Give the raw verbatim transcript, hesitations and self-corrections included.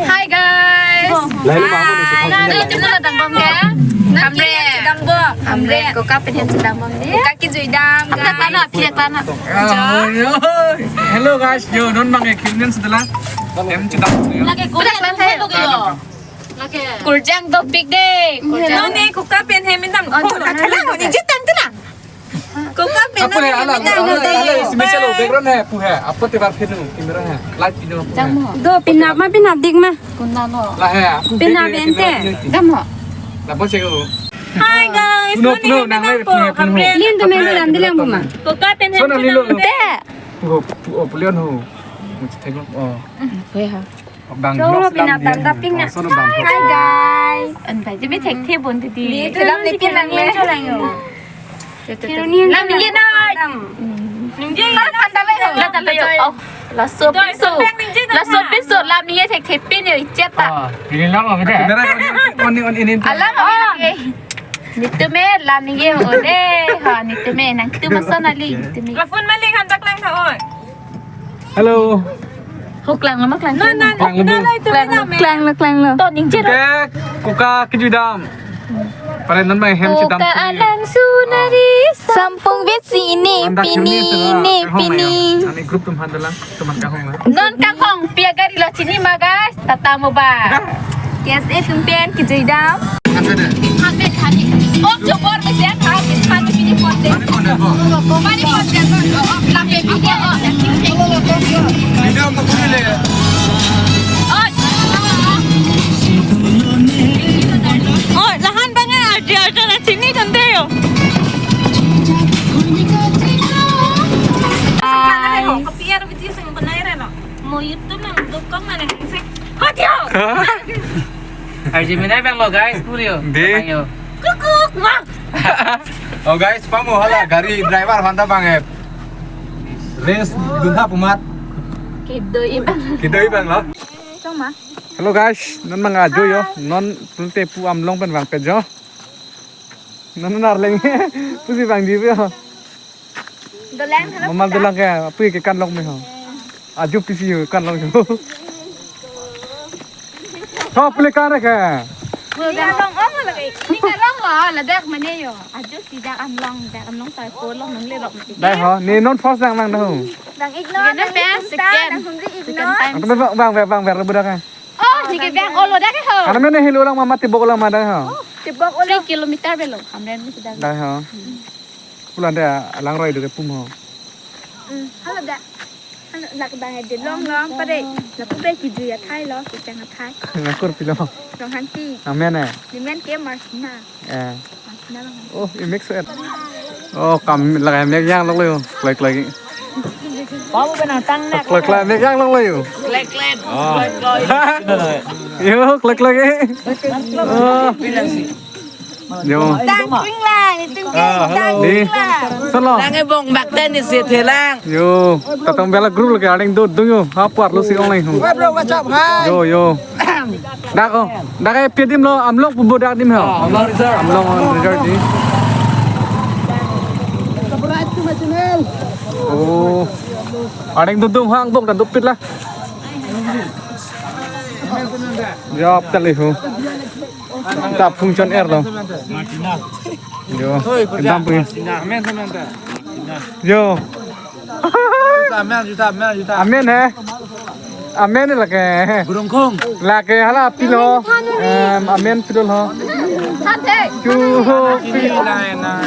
Hi guys. Lahelo mama ni. Hi. Nang channel dambom ya? Hamre. Dambom. Hamre. Koka pen hem dambom ya? Koka kejui dam, guys. Aphi tano, aphi tano. Ah, oi, oi. Hello guys, yo, non bang ekimnen setelah. Em chedam ya. Lagi kurang hello yo. Kurjang topik deh. Kurjang. Non ne koka pen hem dam. Oh, koka thalang, ni jitang thalang. Koka pen Apo le, ala, ala, ala, ala, isi mesen lo, background hai, pu hai. Apo te bar phinu, camera hai. Light pinu apo hai. Dam ho. Do, pinap ma, pinap dik ma. Kundan ho. La hai, apo pinap background ente. Camera pinu. Dam ho. La bo chego. Hi guys, puno, puno, nang lai, puno, puno. Lin to menu dam dilang bu ma. Koka pen hai. Sona lilo. Te. Pu, pu, oh, pulion ho. Muchit thek lo. Oh. Pu ha. Bang. Choro vlog pinap selam dam dia. Dam daping na. Oh, sono bang. Hi guys. Antai je me thekthe bon titi. Ni selam ni pin lang le. Choro lang yo. Hironi lam ni na. Ningje. Kar phan dam le. La dam le yo. Oh, laso pinso. Laso pinso lam ni thekthe pin yo ichet ta. Ah, ini lama beda. Kamera on, on, on, ini. Alam oh. Nitme lam ni o de. Ha, nitme nangtum ason ali nitme. La phone maling han tak lang tha oi. Hello. Ho klang lo ma klang. Na, na, klang lo. Klang lo, klang lo. To ningje ro. Ke, koka kejui dam. Pare non bang hem chedam. Koka alang sunari sampung vet si ne pini, ne pini. Ami group tum han dalang, teman kahong na. Non kahong pia gari lo chini ma guys, tata mo ba. K S A tum pen kejui dam. Hundred, hundred. Oh, chupor mesen hundred, hundred pini pon de. Mani pon de. Oh, oh, lape pini, oh. Video mo kuri le. Oh, oh, lahan bang arti arti na chini kan de yo. Mo YouTube nang dukong na nang sek. Hotio. Arjimina bang lo guys, puri yo. Di. Bang yo. Kukuk, wak. Oh guys, pamu hala gari driver handa bang eh. Race duntha pumat. Kedoi bang. Kedoi bang lo. Chong ma. Hello guys, non mang ajo yo. Non tunte pu Amlong pen bang pe jo. Non nar leng. Pusi bang di yo. Dolang, hello, mamal kita. Dolang ke, aphi ke kan lok me ho. Ajo pisi ho, kan lok ho. Ho, pule kan re ke. Ini kan long ong lagi. Ini kan long lo, ladak mane yo. Ajo si dak Amlong, dak Amlong sai po long nang le lok mati. Dai ho, ni non first dang nang dah ho. Dang igno, ini dang best, igno, second. Dang hungri igno. Second time. Atau bang, bang, bang, bang, bang, budak kan. Oh, ni ke bang olo dak ho. Ano mene hilo lang mama tibok lang ma dai ho. Oh, tibok olo. Three kilometer belo, hamren ni sedang. Dai ho. Pulang dia langroi dulu ke pum ho. Hmm, halo dak. Halo lak bang ade long long pare. Lapu be kejui athai lo, kechang athai. Ngakur pilo. Long hanti. Amen eh. Di men ke Marsina. Eh. Marsina long hanti. Oh, i mix eh. Oh, kam lagai mek yang lok lo. Kloi kloi. Kamu kena tang nek. Kloi kloi mek yang lok lo. Kloi kloi. Oh. Kloi kloi. Yo, kloi kloi. Oh. Yo. Dang kring lang, itum ke, ah, dang hello. Di. Kring lang. Solo. Lang e bong bak ten ni si thelang. Yo, tatong bela group lagi adeng do do yo. Hapar lo si online ho. What's up, bro? What's up? Hi. Yo, yo. Dak ho. Dak e pi adim lo, Amlong pu bo dak adim ho. Ah, Amlong Resort. Amlong Resort di. Subscribe to my channel. Oh. Adeng do do hang bok dan dopit lah. Jap tali ho. Ta phung chon er lo. Yo, kedam pui. Amen, amen, amen. Yo. Juta, amen, juta, amen, juta. Amen he. Amen lake. Burung khung. Lake hala pilo. Em, amen pilo ho. Tante. Chu ho. Ini lain, nah.